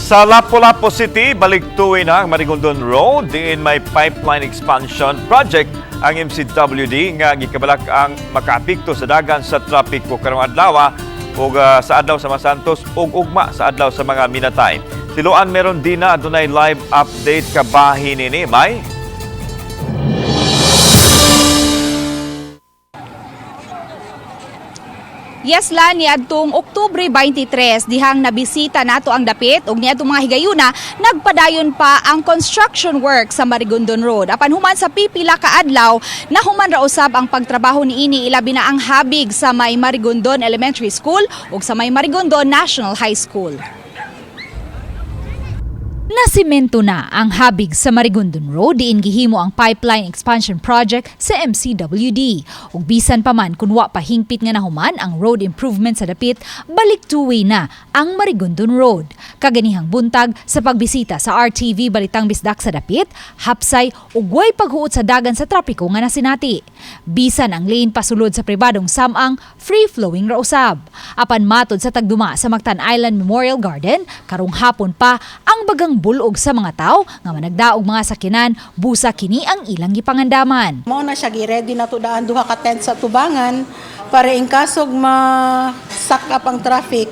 Sa Lapu-Lapu City, baliktuwi na ang Marigondon Road diin may pipeline expansion project ang MCWD nga gikabalak ang makaapekto sa dagan sa trapiko karong adlaw ug sa adlaw sa mga Santos ug ugma sa adlaw sa mga minatay. Siluan meron din na adunay live update kabahin nini. May Yes, Lan, niadtong Oktubre 23 dihang nabisita nato ang dapit ug niadtong mga higayuna nagpadayon pa ang construction work sa Marigondon Road. Apan human sa pipila ka adlaw, nahuman ra usab ang pagtrabaho niini, ilabi na ang habig sa may Marigondon Elementary School ug sa may Marigondon National High School. Nasimento na ang habig sa Marigondon Road diin gihimo ang pipeline expansion project sa MCWD. Ug bisan pa man kun wa pa hingpit nga nahuman ang road improvement sa dapit, balik two-way na ang Marigondon Road. Kaganihang buntag sa pagbisita sa RTV Balitang Bisdak sa dapit, hapsay ug way paghuot sa dagan sa trapiko nga nasinati. Bisan ang lane pasulod sa pribadong samang, free-flowing ra usab. Apan matod sa tagduma sa Mactan Island Memorial Garden, karong hapon pa ang bagang bulog sa mga tao nga managdaog mga sakyanan, busa kini ang ilang gipangandaman. Mao na siya gi-ready na to daan duha ka tent sa tubangan para in kasog ma-suck up ang traffic,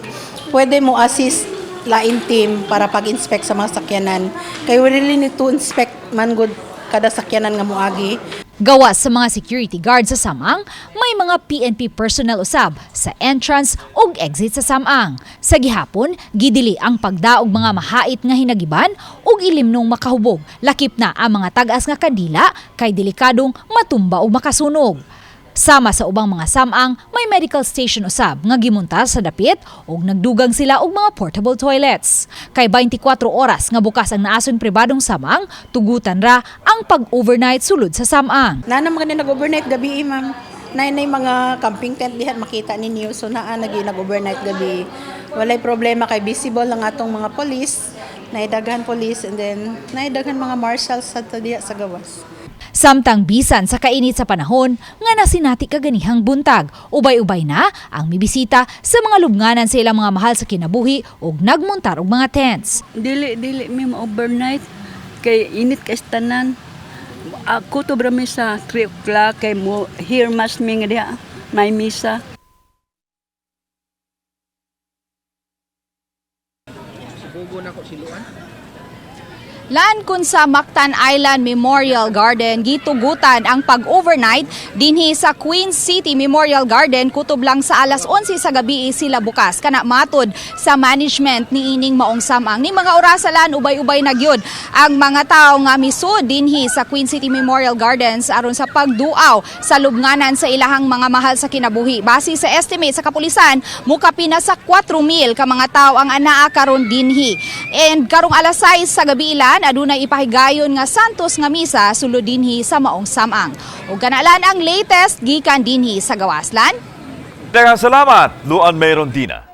pwede mo assist lain team para pag-inspect sa mga sakyanan. Kay we really need to inspect man good kada sakyanan nga moagi. Gawa sa mga security guard sa Samang, may mga PNP personnel usab sa entrance ug exit sa Samang. Sa gihapon, gidili ang pagdaog mga mahait nga hinagiban ug ilimnong makahubog. Lakip na ang mga tag-as nga kandila kay delikadong matumba o makasunog. Sama sa ubang mga samang, may medical station usab nga gimunta sa dapit ug nagdugang sila og mga portable toilets. Kay 24 oras nga bukas ang naason pribadong samang, tugutan ra ang pag-overnight sulod sa samang. Naa na mga nag-overnight gabi, ma'am. Naa na mga camping tent dihan makita ninyo. So naa nagi nag-overnight gabi. Walay problema kay visible lang atong mga police, naay daghan police and then naay daghan mga marshals sa diha sa gawas. Samtang bisan sa kainit sa panahon nga nasinati kaganihang buntag, ubay-ubay na ang mibisita sa mga lubnganan sa ilang mga mahal sa kinabuhi ug nagmontar og mga tents. Dili, dili mi ma-overnight kay init kay tanan. Ako to bra mi sa 3 o'clock kay mo here mas mi nga diha may misa. Lan kun sa Mactan Island Memorial Garden gitugutan ang pag-overnight dinhi sa Queen City Memorial Garden kutob lang sa alas 11 sa gabi sila bukas, kana matod sa management ni ining maong samang. Ni mga orasa, lan, ubay-ubay na gyud ang mga tawo nga misud dinhi sa Queen City Memorial Gardens aron sa pagduaw sa lubnganan sa ilahang mga mahal sa kinabuhi. Base sa estimate sa kapulisan, mukapin na sa 4,000 ka mga tawo ang anaa karon dinhi. And karong alas 6 sa gabi ilan, adunay ipahigayon nga Santos nga misa sulod dinhi sa maong samang. Ug kana lang ang latest gikan dinhi sa gawas, Lan. Daghang salamat, Luan Meron Dina.